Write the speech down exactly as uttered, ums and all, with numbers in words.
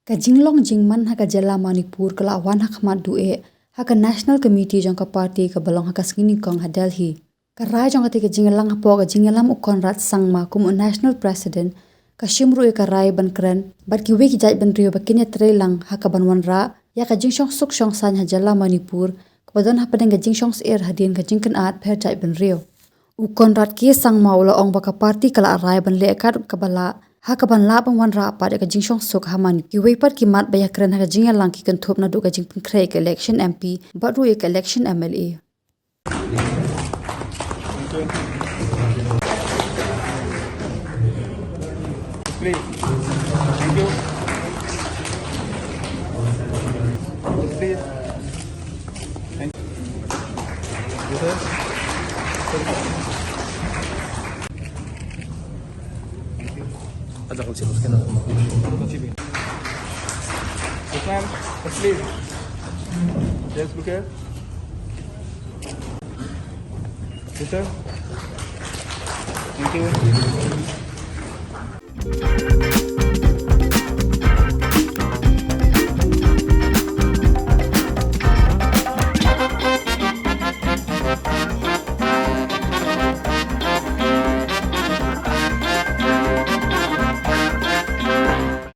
Ka jinglong jingman ha ka jylla Manipur ka la wan ha khmat duh eh ha ka National Committee jong ka party kaba long ha ka sngi nyngkong ha Delhi. Ka rai jong kata ka jingïalang hapoh ka jingïalam u Conrad Sangma kum u National President ka shim ruh ïa ka rai ban kren bad kiwei ki jaitbynriew ba kin ïatreilang ha kaban wanrah ïa ka jingshong suk shong saiñ ha jylla Manipur kaba don hapdeng ka jingshong syier hadien ka jingkynad pher jaitbynriew. U Conrad K Sangma u la ong ba ka party ka la rai ban leh kat kaba lah ha kaban lah ban wanrah pat ïa ka jingshong suk ha Manipur. Kiwei pat ki mat ba ïakren ha ka jingïalang ki kynthup naduh ka jingpynkhreh ïa ka election M P bad ruh ïa ka election M L A. Please. Thank you. Please. Thank you. Yes, sir. Ada kong sino, sino. Yes, ma'am. Please. Yes, look here. Yes, sir. Thank you.